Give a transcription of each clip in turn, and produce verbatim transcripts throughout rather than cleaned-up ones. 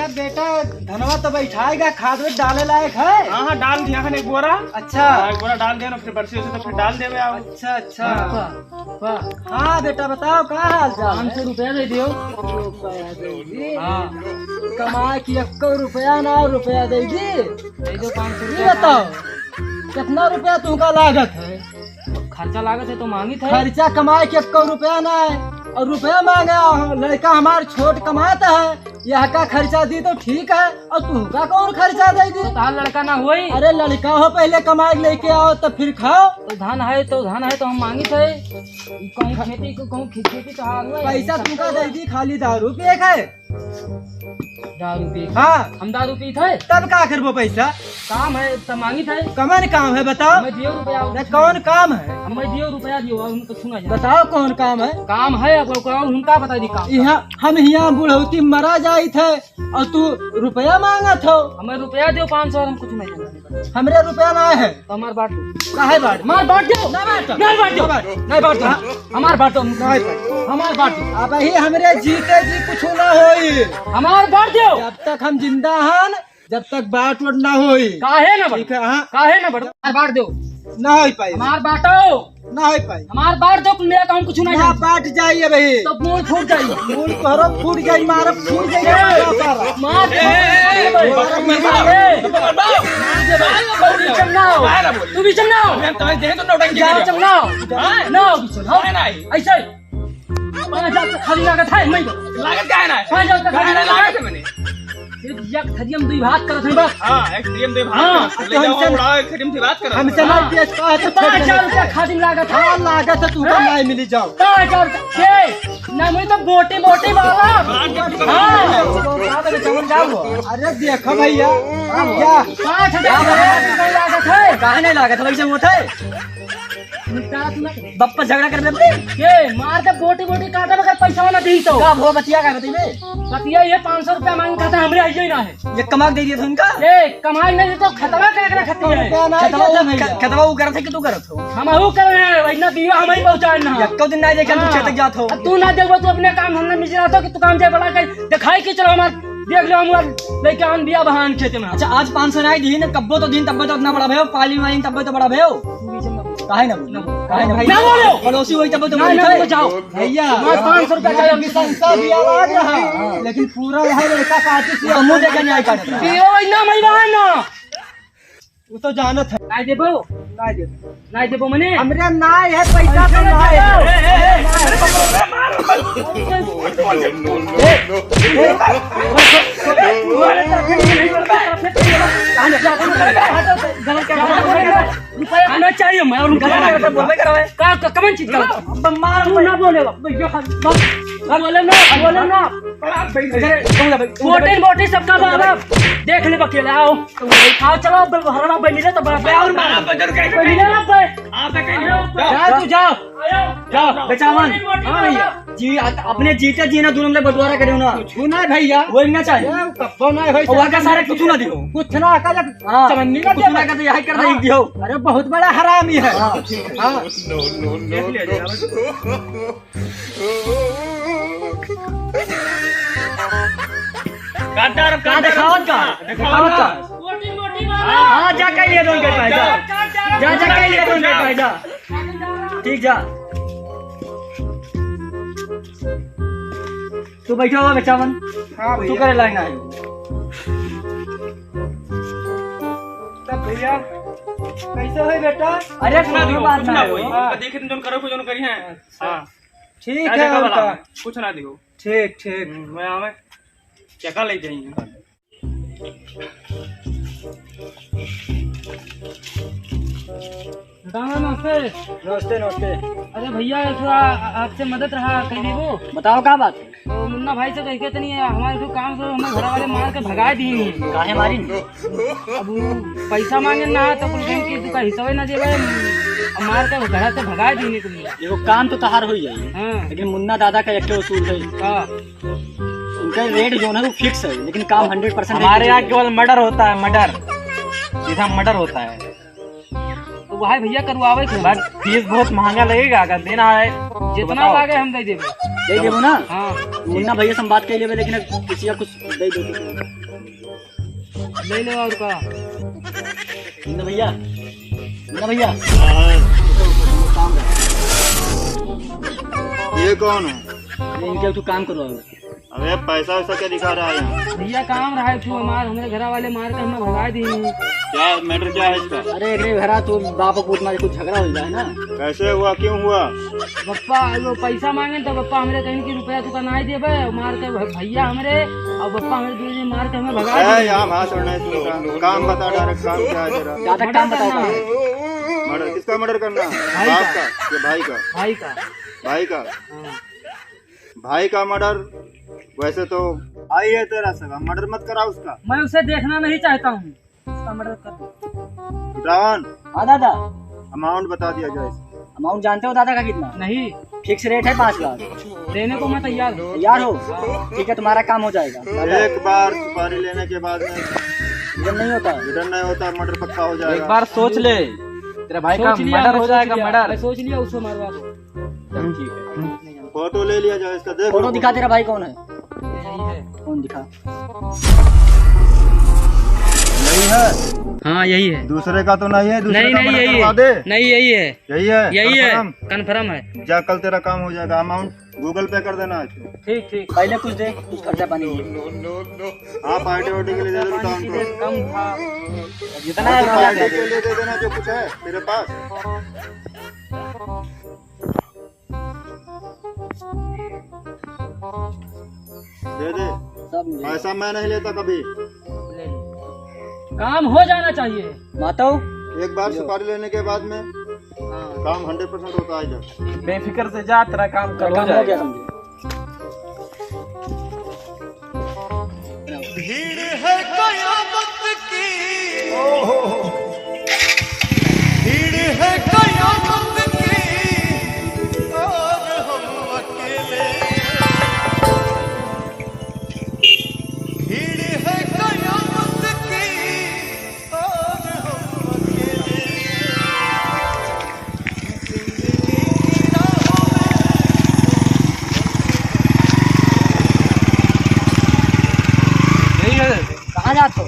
बेटा, धनवा तो बैठाएगा, खाद उद डाले लायक है? हाँ, हाँ, डाल दिया है एक बोरा। अच्छा। हाँ, एक बोरा डाल दिया ना, फिर बरसी उरसी तो फिर डाल देवे आओ। अच्छा, अच्छा। हाँ। वाह, वाह। हाँ बेटा, बताओ, का हाल चाल है? पाँच सौ रुपया दे दियो। रुपया दे दी? हाँ। कमाए कि एक्को रुपया ना, रुपया दे दी? दे दो पाँच सौ ये रुपया। बताओ, कितना रुपया तुमका लागत है? खर्चा लागत है तो मांगित है। खर्चा कमाए के एक्को रुपया ना है, और रुपया मांगा, लड़का हमार छोट कमात है, यह का खर्चा दी तो ठीक है, और तुमका कौन खर्चा दे दी? तो तहार लड़का ना होई? अरे लड़का हो, पहले कमाए के लेके आओ, तब फिर खाओ। तो धन है, तो धन है, तो हम मांगित है। कहूँ खेती को, कहूँ खे-, खेती तो हार हुआ है। पैसा तुमका दे दी, खाली दारू पिए खाए। दारू पी? हाँ। हम दारू पीत है? तब का करबो पैसा? काम है, तब मांगित है। कमन काम है बताओ? हमें दियो रुपया। अरे कौन काम है? हमें दियो रुपया दियो, हम तो सुना जाए। बताओ कौन काम है? काम है, अब ओकरा हम का बता दी काम? यहाँ, हम यहाँ बुढ़ौती मरा जाइत है और तू रुपया मांगत हो। हमें रुपया दियो पाँच सौ, हम कुछ नहीं जानते। हमरे रुपया ना है। तो हमार बांट दो। काहे बांट? हमार बांट दो। ना बांट। नहीं बांट दो। ना बांट। नहीं बांट दो। हाँ? हमार बांट दो। नहीं बांट। हमार बांट दो। अबही हमरे जीते जी कुछ ना होई। हमार बांट दो। जब तक हम जिंदा हन, जब तक बांट उट ना होई। काहे ना बांट? ठीक है, हाँ। काहे ना बांट? हमार बांट दो। ना होई पाई। हमार बांटो। ना होई पाई। हमार बांट दो, मेरा काम कुछ नहीं ना जानते। बांट जाइए भाई। तो मूड़ फूट जाई। मूड़ तोहरो फूट जाई, मार फूट जाई, ए, मार सारा। मार दे। ए, ए, ए, मार दे। ए, तू बीच में ना हो। तू बीच में ना हो। जाओ, बीच में ना हो। हाँ? ना हो बीच में, हाँ? नहीं, नहीं। ऐसे ही। पाँच हजार तो खाली लागत है, मैं लागत का है ना? पाँच हजार तो खाली काहे ना लागत है। लागत है मने? एक, एक थरिया में दुई भात करत है बस। हाँ, एक थरिया में दुई भात हाँ, करत है। ले तो जाओ, हमसे उड़ाओ, एक थरिया में दुई भात करत है। हमसे हाँ। ना पेश का है तो पाँच हजार रुपया खाली लागत है। हाँ, लागत है, तू हाँ? नहीं मिली जाओ। पाँच हजार रुपया, ये, ना मुझे तो बोटी बोटी वाला। हाँ। अरे देखो भैया, क्या? पाँच हजार रुपया लागत है। काहे नहीं लागत है, वैसे होता है। बप्पा झगड़ा कर लेते। ये मार के बोटी बोटी काटा, मगर पैसा ना दी तो। का भो बतिया का बतिबे? बतिया ये पाँच सौ रुपया मांग कहता, हमरे आइए ना है। ये कमा के दे दिया था इनका? ये कमाई नहीं तो खतवा का एकरा खतवा है। रुपया ना खतवा देता वो भैया। ख-, खतवा वो करत है कि तू करत हो? हम वो कर रहे हैं, इतना बीवा हम ही पहुंचाए ना। यक्को दिन ना देखे तू हाँ। खेत जात हो। अब तू ना देखबो, तू अपने काम धंधा में जात हो कि तू काम जाए बड़ा कहीं दिखाई के चलो हमार देख लो, हम लइके आन बिया बहान खेते में। अच्छा, आज पाँच सौ नाई दीन, कब्बो तो दीन, तब्बे तो इतना बड़ा भयो, पाली माइन, तब्बे तो बड़ा भयो। काहे ना बोलो? ना बोलो। काहे ना बोलो? ना बोलो। पड़ोसी वही तब्बे तो ना, बोलता ना है। बोलो, जाओ। भैया, हमारे पाँच सौ रुपया चाहिए। किसान सा बिया लाग रहा, लेकिन पूरा है लड़का काटी से मुंह देके न्याय काटता है। पियो वही ना, मैं बहान ना। वो तो जानत है। नाई देबो? नाई देबो। नाई देबो मने? हमरे नाई है, पैसा तो नाई है। आना चाहिए, मैं और गलत करता बोलबे करवे। का, का, कमन चीज का? अब मार तू ना बोले, अब ये हाथ, बस, बोले ना, बोले ना। अरे, बोले भाई। मोटे मोटे सबका बाबा, देख ले बकेला, आओ। आओ, चलो, अब हरना बनी ले तो बड़ा बे और मारा। बनी ले ना बे। जा तू, जा। आयो। जा, बेचावन। हाँ भैया। जी, आ-, अपने जीते जी ना, दोनों में बंटवारा करे ना। छू ना भैया। वही ना चाहिए। ये कब्बो ना होई और आगे सारे कुछ ना दियो। कुछ ना, आका जब हाँ, चवन्नी ना कुछ ना दियो। कर दे, यही कर दे, हाँ। दियो। अरे, बहुत बड़ा हरामी है। हाँ। हाँ। काटा रे, काटा। दिखावत का? दिखावत का? मोटी, मोटी वाला। हाँ, हाँ, जा कह लिया तो उनके पास, जा। जा, जा कह लिया तो उनके पास, जा। ठीक जा। तू बैठा हुआ बेचावन। हाँ तू भैया। करे लाइन आयो। तब भैया, कैसे है बेटा? अरे, कुछ ना कोनो दियो, बात कुछ ना ना होई। हो। हाँ। देखे तुम जोन करो, कुछ जोन करी हैं। हाँ। ठीक है, उनका। कुछ ना दियो। ठीक, ठीक। हम्म, मैं आवे। क्या का ले जाइए? दादा, नमस्ते। नमस्ते, नमस्ते। अरे भैया, थोड़ा आ-, आपसे मदद रहा, कहीं नहीं वो। बताओ, का बात है? तो मुन्ना भाई से कह के तनी, हमारे जो काम से हमें घर वाले मार के भगा दिए। काहे मारी? अब वो पैसा मांगे ना, तो कुल दिन की तू का हिसाब ना देवे, अब मार के घर से भगा दिए तुम। देखो, काम तो तहार हो ही जाई, हाँ। लेकिन मुन्ना दादा का एक उसूल है। हाँ। उनका रेट जो है वो फिक्स है, लेकिन काम हंड्रेड परसेंट हमारे यहाँ केवल मर्डर होता है, मर्डर, सीधा मर्डर होता है। तो वही भैया करवावे के बट फीस बहुत महंगा लगेगा, अगर देना है तो जितना बताओ। लागे हम दे देबे। दे देबो ना? हाँ। मुन्ना भैया से हम बात कर लेबे, लेकिन अब किसी का कुछ दे दो। ले लो और का। मुन्ना भैया, मुन्ना भैया। ये कौन है? अरे इनके तो काम करवाओ। अबे पैसा वैसा क्या दिखा रहा है यहाँ? भैया काम रहा है तू हमार, हमरे घरा वाले मार के हमें भगा दी। क्या मैटर क्या है इसका? अरे एकरे घरा तू बाप पूत मारे कुछ झगड़ा हो गया है ना? कैसे हुआ, क्यों हुआ? बप्पा, वो पैसा मांगे तो बप्पा हमरे कहीं कि रुपया तू का नाई देबे, मार के भ-, भैया हमरे और बप्पा हमरे दुइ जने मार के हमें भगा ए, दिए। यहाँ भाषण नहीं सुनता। काम बता, डायरेक्ट काम क्या है तेरा? ज्यादा काम मर्डर बताओ करना काम। है। मर्डर, किसका मर्डर करना है? भाई बाप का। का? ये भाई का? भाई का। भाई का। हाँ। भाई का मर्डर। वैसे तो भाई है तेरा सगा, मर्डर मत करा उसका। मैं उसे देखना नहीं चाहता हूँ। उसका मर्डर कर दो। रावण। हाँ दादा। अमाउंट बता दिया जाए। अमाउंट जानते हो दादा का कितना? नहीं। फिक्स रेट है पाँच लाख। देने को मैं तैयार हूँ। तैयार हो? ठीक है, तुम्हारा काम हो जाएगा। एक बार सुपारी लेने के बाद में रिटर्न नहीं होता। रिटर्न नहीं होता, मर्डर पक्का हो जाएगा। एक बार सोच ले, तेरे भाई का सोच लिया, मर्डर मैं हो सोच जाएगा, लिया, मर्डर। मैं सोच लिया, उसको मरवा दो। चल, ठीक है। फोटो ले लिया जाए इसका, देख फोटो लो। दिखा, तेरा भाई कौन है? यही है। कौन दिखा? यही है? हाँ, यही है। दूसरे का तो नहीं है, दूसरे नहीं, का नहीं, मर्डर यही करवा है। दे। नहीं, यही है। यही है? यही है, कन्फर्म? कन्फर्म है। जा, कल तेरा काम हो जाएगा। अमाउंट Google Pay कर देना आज। ठीक, ठीक। पहले कुछ दे, कुछ खर्चा पानी दे। हाँ, पार्टी वार्टी के लिए दे दे, खर्चा पानी काम की को। दे, कम था। जितना हाँ, है, तो उतना पार्टी दे दे। के लिए दे देना जो कुछ है तेरे पास। दे दे। सब मिलेगा। पैसा मैं नहीं लेता कभी। ले लो। काम हो जाना चाहिए। मातो। एक बार सुपारी लेने के बाद में हाँ। काम हंड्रेड परसेंट होता है इधर। बेफिक्र से जा, तेरा काम कल हो जाएगा। काम हो गया समझो। भीड़ है कयामत की, भीड़ है कयामत की, और हम अकेले। भीड़ है कयामत की, और हम अकेले। यही है। कहाँ जात हो?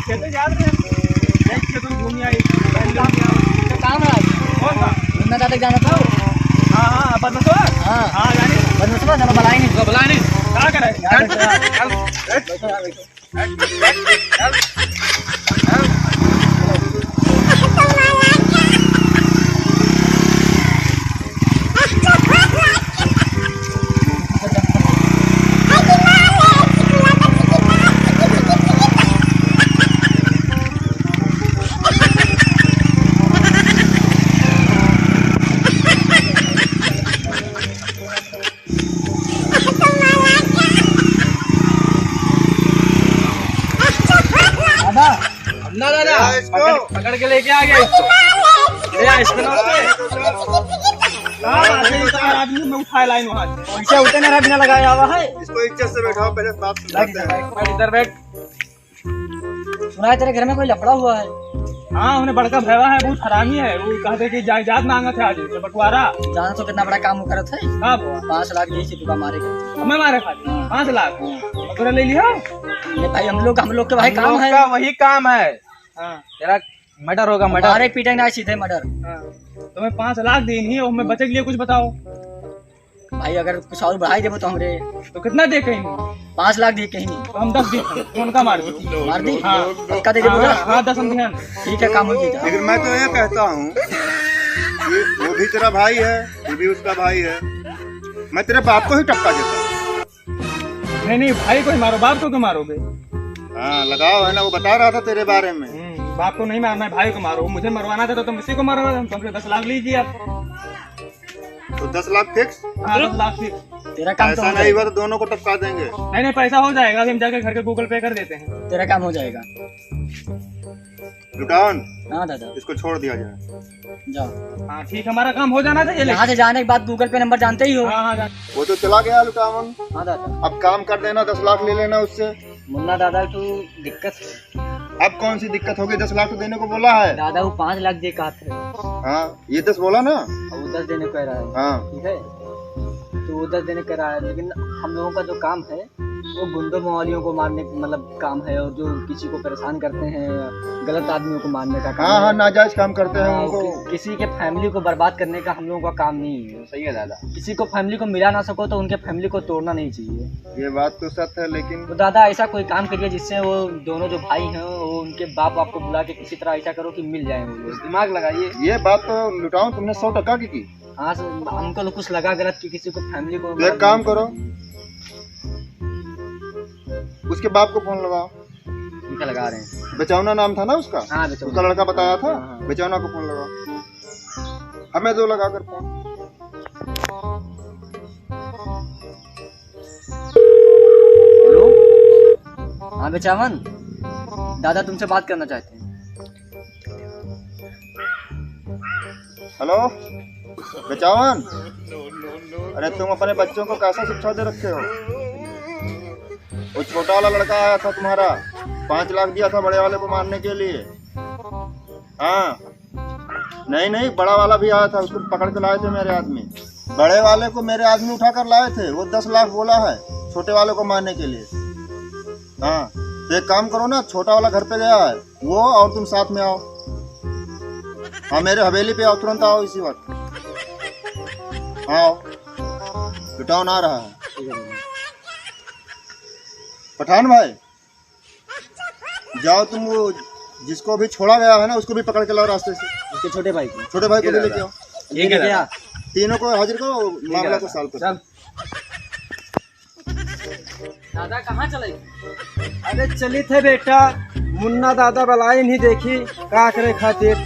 खेते जात रहे। देख, खेतों में घूम आई। तो काम है आज। कौन सा? मुन्ना दादा के जाना था। हाँ, हाँ, बदमाशवा? हाँ। हाँ, जानी। बदमाशवा, चलो, बुलाए नहीं। तो बुलाए नहीं। क्या करे? यार, चल, चल। बैठो, यार, बैठो। दादा। ना दादा, ले आ इसको। पकड़, पकड़ के लेके आ गया इसको। ले आ इसको ना उठा। हाँ, बात है, इतना आदमी में उठाए लाइन वहाँ से। इसे उठे ना रहा, बिना लगाया हुआ है। इसको इज्जत से बैठाओ, पहले बात सुनते हैं। बैठ, इधर बैठ। सुना है तेरे घर में कोई लफड़ा हुआ है? हाँ, उन्हें बड़का भैया है, बहुत हरामी है। वो कहते कि जायदाद मांगत है आज, तो बंटवारा। जाना तो कितना बड़ा काम वो करत है? का हुआ? पाँच लाख यही से तुका मारे के। हमें मारे खातिर? हाँ। पाँच लाख? हाँ। बकरा ले लिया? ये भाई, हम लोग, हम लोग के भाई हम काम लोग है। का वही काम है। हाँ। तेरा मर्डर होगा, मर्डर। मारे पीटे ना, सीधे मर्डर। हाँ। तुम्हें पाँच लाख दी नहीं, और हमें बचे के लिए कुछ बताओ। भाई, अगर कुछ और बढ़ाई देबो तो हमरे। तो कितना दे कहीं? पाँच लाख दे कहीं। तो हम दस दे, उनका मार दो। मार दी? हाँ। पक्का दे देबो हाँ, ना? हाँ, दस हम दिहन। ठीक है, काम हो गया। लेकिन मैं तो ये कहता हूँ कि वो भी तेरा भाई है, तू भी उसका भाई है, मैं तेरे बाप को ही टपका देता हूँ। नहीं, नहीं, भाई को ही मारो, बाप को क्यों मारोगे? हाँ, लगाव है ना, वो बता रहा था तेरे बारे में। हम्म, बाप को नहीं मारना है, भाई को मारो। मुझे मरवाना था तो तुम इसी को मरवा दो, तुमसे दस लाख लीजिए आप। तो दस लाख फिक्स? हाँ, दस लाख फिक्स। तेरा काम तो पैसा हो नहीं जाएगा। हुआ तो दोनों को टपका देंगे। नहीं, नहीं, पैसा हो जाएगा, अभी हम जाके घर के Google Pay कर देते हैं। तेरा काम हो जाएगा। लुटावन, हाँ दादा। इसको छोड़ दिया जाए। जाओ। हाँ, ठीक, हमारा काम हो जाना चाहिए, लेकिन यहाँ से जाने के बाद Google Pay नंबर जानते ही हो। हाँ, हाँ, जान- वो तो चला गया लुटावन। हाँ दादा। अब काम कर देना, दस लाख ले लेना उससे। मुन्ना दादा, तू दिक्कत है। अब कौन सी दिक्कत होगी? दस लाख तो देने को बोला है। दादा, वो पाँच लाख दे कहा थे। हाँ, ये दस बोला ना। अब वो दस देने को कह रहा है। हाँ। ठीक है, तो वो दस देने को कह रहा है, लेकिन हम लोगों का जो काम है, वो गुंडों मवालियों को मारने, मतलब, काम है, और जो किसी को परेशान करते हैं, गलत आदमियों को मारने का काम हाँ, है। हाँ, नाजायज काम करते हैं हाँ, उनको। कि-, किसी के फैमिली को बर्बाद करने का हम लोगों का काम नहीं है। सही है दादा। किसी को फैमिली को मिला ना सको तो उनके फैमिली को तोड़ना नहीं चाहिए। ये बात तो सत्य है, लेकिन तो दादा, ऐसा कोई काम करिए जिससे वो दोनों जो भाई हैं, वो उनके बाप, बाप को बुला के किसी तरह ऐसा करो कि मिल जाए वो लोग। दिमाग लगाइए। ये बात तो लुटाऊं, तुमने सौ टका की की। हाँ सर, हमको लोग कुछ लगा गलत कि किसी को फैमिली को तो एक काम करो, उसके बाप को फोन लगाओ। उनका लगा रहे हैं। बेचौना नाम था ना उसका? हाँ, बेचौना। उसका लड़का बताया था? हाँ, हाँ। बेचौना को फोन लगाओ। हमें दो लगा कर फोन। हेलो, हाँ बेचावन, दादा तुमसे बात करना चाहते हैं। हेलो बेचावन, अरे तुम अपने बच्चों को कैसा शिक्षा दे रखे हो? वो छोटा वाला लड़का आया था तुम्हारा, पाँच लाख दिया था बड़े वाले को मारने के लिए। हाँ, नहीं नहीं, बड़ा वाला भी आया था, उसको पकड़ के लाए थे मेरे आदमी। बड़े वाले को मेरे आदमी उठा कर लाए थे, वो दस लाख बोला है छोटे वाले को मारने के लिए। हाँ, तो एक काम करो ना, छोटा वाला घर पे गया है, वो और तुम साथ में आओ। हाँ, मेरे हवेली पे आओ, तुरंत आओ इसी वक्त। हाँ, आओ, लुटाओ ना रहा है। पठान भाई, जाओ तुम, वो जिसको भी छोड़ा गया है ना, उसको भी पकड़ के लाओ रास्ते से। उसके छोटे भाई को। छोटे भाई को भी लेके आओ। ठीक है भैया। तीनों को हाजिर करो, मामला को सॉल्व करो। चल। दादा कहाँ चले? अरे चलित है बेटा, मुन्ना दादा बलाइन ही देखी का करे खातिर।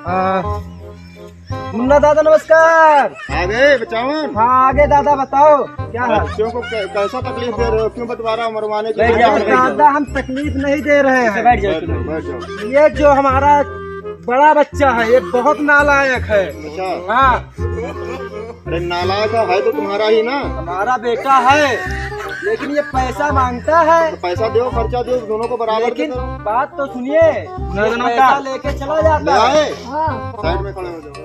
हाँ। मुन्ना दादा नमस्कार। आ गए बेचावन। हाँ, आ गए दादा, बताओ क्या हाल? बच्चों को कै-, कैसा तकलीफ दे रहे हो? क्यों बंटवारा मरवाने के लिए? बैठ जाओ, बैठ जाओ। दादा, हम तकलीफ नहीं दे रहे हैं। बैठ जाओ, बैठ जाओ। ये जो हमारा बड़ा बच्चा है, ये बहुत नालायक है। अच्छा। हाँ। अरे नालायक है तो तुम्हारा ही ना। हमारा बेटा है, लेकिन ये पैसा मांगता है। तो पैसा दो, खर्चा दो, दोनों को बराबर लेकिन दे दो। बात तो सुनिए, ये पैसा लेके चला जाता है। हाँ। साइड में खड़े हो जाओ।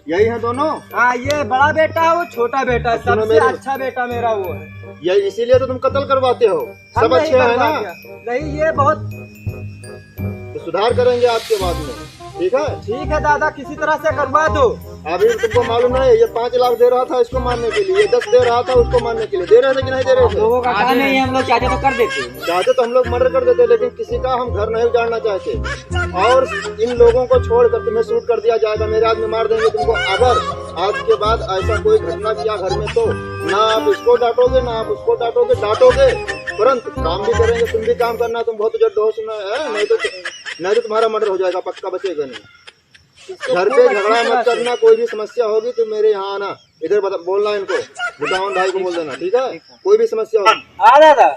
यही है दोनों? हाँ, ये बड़ा बेटा है, वो छोटा बेटा है, सुनो सबसे मेरी अच्छा बेटा मेरा वो है। ये इसीलिए तो तुम कत्ल करवाते हो, हम सब नहीं अच्छे हैं ना? करवाते। नहीं, ये बहुत तो सुधार करेंगे आपके बाद में, ठीक है? ठीक है दादा, किसी तरह से करवा दो। अभी तुमको मालूम नहीं है, ये पाँच लाख दे रहा था इसको मारने के लिए, ये दस दे रहा था उसको मारने के लिए। दे रहे थे कि नहीं दे रहे थे? लोगों का काम नहीं है, हम लोग चाहते तो कर देते। चाहते तो हम लोग मर्डर कर देते, लेकिन किसी का हम घर नहीं उजाड़ना चाहते। और इन लोगों को छोड़कर तुम्हें शूट कर दिया जाएगा, मेरे आदमी मार देंगे तुमको। अगर आज के बाद ऐसा कोई घटना किया घर में, तो ना आप इसको डांटोगे, ना आप उसको डांटोगे। डांटोगे, परंतु काम भी करेंगे। तुम भी काम करना, तुम बहुत जल्द हो सुना है, नहीं तो, नहीं तो तुम्हारा मर्डर हो जाएगा, पक्का बचेगा नहीं। घर पे झगड़ा मत करना, कोई भी समस्या होगी तो मेरे यहाँ आना, इधर बता, बोलना इनको, बुटावन भाई को बोल देना, ठीक है? कोई भी समस्या होगी। हाँ दादा।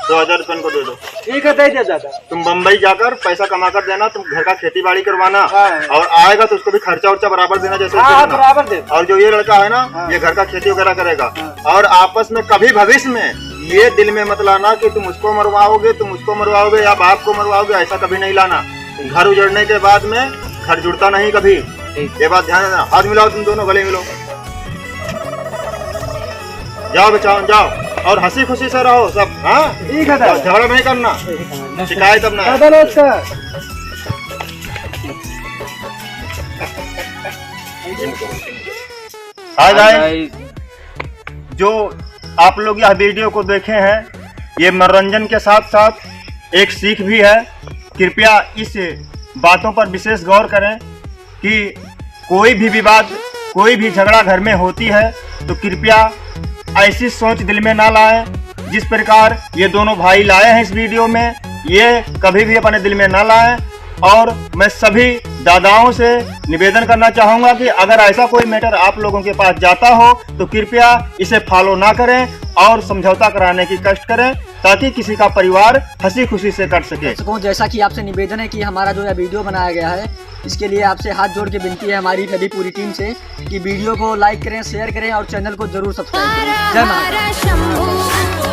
दो हजार रुपये इनको दे दो। ठीक है, दे दे दादा। तुम बम्बई जाकर पैसा कमा कर देना, तुम घर का खेती बाड़ी करवाना, हाँ। और आएगा तो उसको भी खर्चा उर्चा बराबर देना जैसे हाँ, हाँ, बराबर दे। और जो ये लड़का है ना, हाँ। ये घर का खेती वगैरह करेगा, हाँ। और आपस में कभी भविष्य में ये दिल में मत लाना कि तुम उसको मरवाओगे, तुम उसको मरवाओगे या बाप को मरवाओगे, ऐसा कभी नहीं लाना। घर उजड़ने के बाद में घर जुड़ता नहीं कभी। ठीक। ये बात ध्यान रखना। हाथ मिलाओ तुम दोनों, गले मिलो। जाओ बेचावन, जाओ, और हंसी खुशी से रहो सब, हाँ? ठीक है दादा। झगड़ा नहीं करना, ठीक है। शिकायत अब ना। दादा नमस्कार। हाय गाइस, जो आप लोग यह वीडियो को देखे हैं, ये मनोरंजन के साथ साथ एक सीख भी है। कृपया इस बातों पर विशेष गौर करें कि कोई भी विवाद, कोई भी झगड़ा घर में होती है तो कृपया ऐसी सोच दिल में ना लाएं। जिस प्रकार ये दोनों भाई लाए हैं इस वीडियो में, ये कभी भी अपने दिल में ना लाएं। और मैं सभी दादाओं से निवेदन करना चाहूँगा कि अगर ऐसा कोई मैटर आप लोगों के पास जाता हो तो कृपया इसे फॉलो ना करें और समझौता कराने की कष्ट करें, ताकि किसी का परिवार हंसी खुशी से कट सके। दर्शकों, जैसा कि आपसे निवेदन है कि हमारा जो यह वीडियो बनाया गया है, इसके लिए आपसे हाथ जोड़ के विनती है हमारी सभी पूरी टीम से कि वीडियो को लाइक करें, शेयर करें और चैनल को जरूर सब्सक्राइब करें। जय महाकाल।